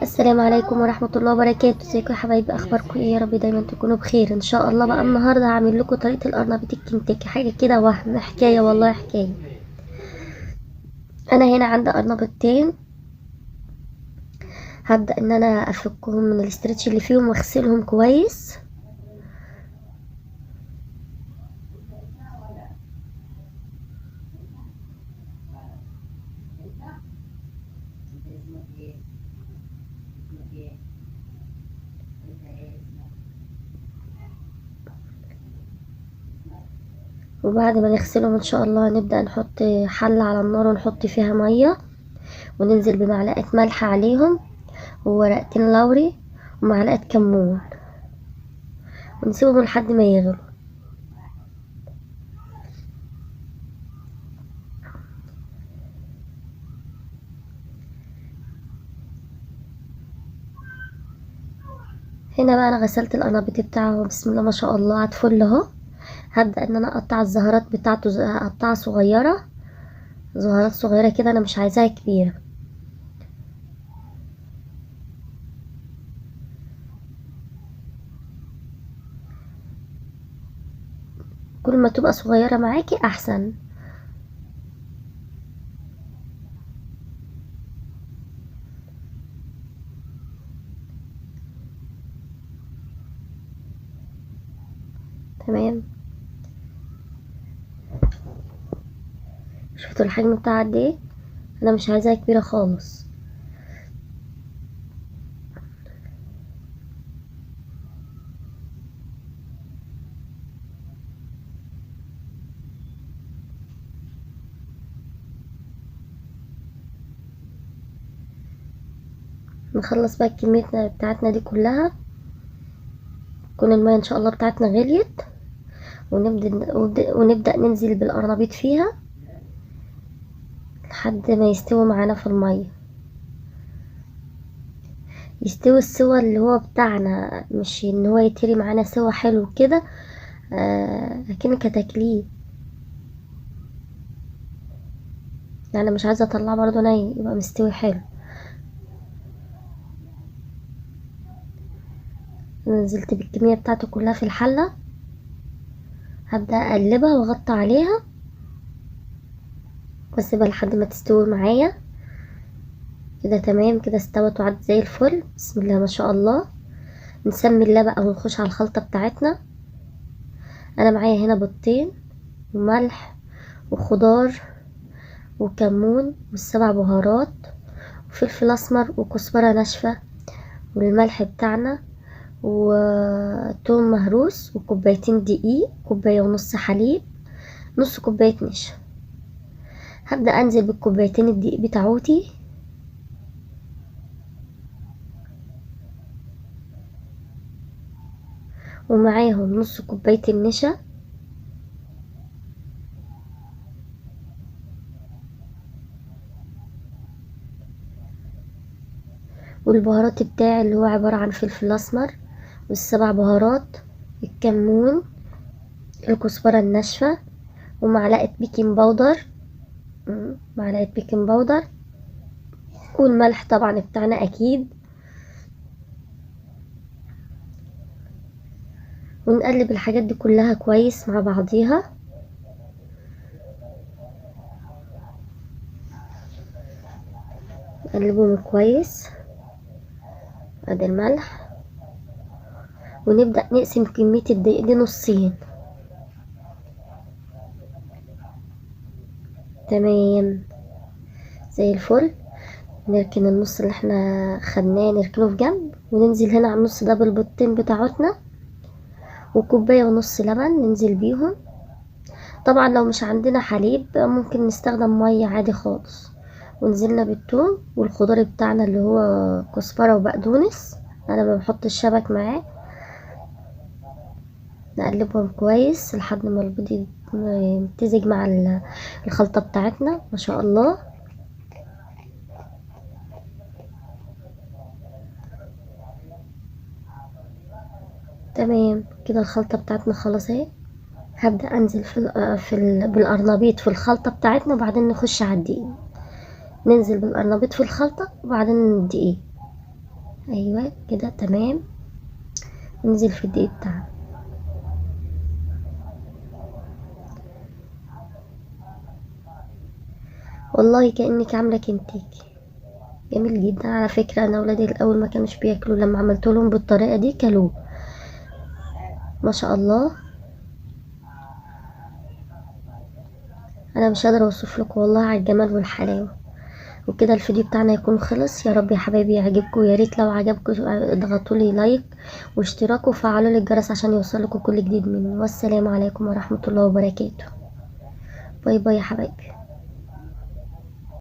السلام عليكم ورحمة الله وبركاته. ازيكم يا حبايبي؟ اخباركم ايه؟ يا رب دايما تكونوا بخير ان شاء الله. بقى النهارده هعمل لكم طريقة القرنبيط الكنتاكي، حاجة كده وهم، حكاية والله حكاية. انا هنا عندي قرنبيطتين، هبدأ ان انا افكهم من ال stretch اللي فيهم واغسلهم كويس. وبعد ما نغسلهم ان شاء الله نبدأ نحط حلة على النار ونحط فيها مية، وننزل بمعلقة ملح عليهم وورقتين لوري ومعلقة كمون، ونسيبهم لحد ما يغلوا. هنا بقى انا غسلت القرنبيط بتاعه، بسم الله ما شاء الله على الفل اهو. هبدأ ان انا اقطع الزهرات بتاعته، اقطعها صغيرة، زهرات صغيرة كده، انا مش عايزاها كبيرة. كل ما تبقى صغيرة معاكي احسن. تمام، شفتوا الحجم بتاعها قد ايه؟ انا مش عايزاها كبيرة خالص. نخلص بقى الكمية بتاعتنا دي كلها، تكون المية ان شاء الله بتاعتنا غليت، ونبدأ ننزل بالقرنبيط فيها لحد ما يستوي معانا في المية، يستوي السوى اللي هو بتاعنا، مش ان هو يتهري معانا سوى حلو كده، اكنك هتاكليه. مش عايزة اطلعه برضو ني، يبقى مستوي حلو. انا نزلت بالكمية بتاعته كلها في الحلة، هبدأ اقلبها واغطي عليها واسيبها لحد ما تستوي معايا كده. تمام كده، استوت وعدت زي الفل، بسم الله ما شاء الله. نسمي الله بقى ونخش على الخلطة بتاعتنا. انا معايا هنا بيضتين وملح وخضار وكمون والسبع بهارات وفلفل اسمر وكزبرة ناشفة والملح بتاعنا وتوم مهروس وكوبايتين دقيق، كوباية ونص حليب، نص كوباية نشا. هبدأ انزل بالكوبايتين الدقيق بتاعوتي، ومعاهم نص كوباية النشا، والبهارات بتاعي اللي هو عبارة عن فلفل اسمر والسبع بهارات، الكمون، الكزبرة الناشفة، ومعلقة baking powder، معلقة baking powder، والملح طبعا بتاعنا اكيد. ونقلب الحاجات دي كلها كويس مع بعضيها. نقلبهم كويس. ادي الملح، ونبدأ نقسم كمية الدقيق دي نصين. تمام زي الفل. نركن النص اللي احنا خدناه نركنه في جنب، وننزل هنا على النص ده بالبيضتين بتاعتنا وكوباية ونص لبن ننزل بيهم. طبعا لو مش عندنا حليب ممكن نستخدم مية عادي خالص. ونزلنا بالثوم والخضار بتاعنا اللي هو كزبرة وبقدونس، انا ما بحط الشبك معاه. نقلبهم كويس لحد ما البيض يمتزج مع الخلطة بتاعتنا ما شاء الله. تمام كده الخلطة بتاعتنا خلاص اهي. هبدأ انزل بالقرنبيط في الخلطة بتاعتنا، وبعدين نخش على الدقيق. ننزل بالقرنبيط في الخلطة وبعدين الدقيق. ايوه كده تمام. ننزل في الدقيق بتاعنا. والله كأنك عاملة كنتاكي. جميل جدا. على فكرة انا اولادي الاول ما كانوش بياكلوا، لما عملت لهم بالطريقة دي كلوه ما شاء الله. انا مش قادرة اوصف لكم والله على الجمال والحلاوة. وكده الفيديو بتاعنا يكون خلص. يا رب يا حبايبي يعجبكم، يا ريت لو عجبكم اضغطوا لي لايك واشتراك وفعلوا لي الجرس عشان يوصلكم كل جديد مني. والسلام عليكم ورحمة الله وبركاته. bye bye يا حبايبي.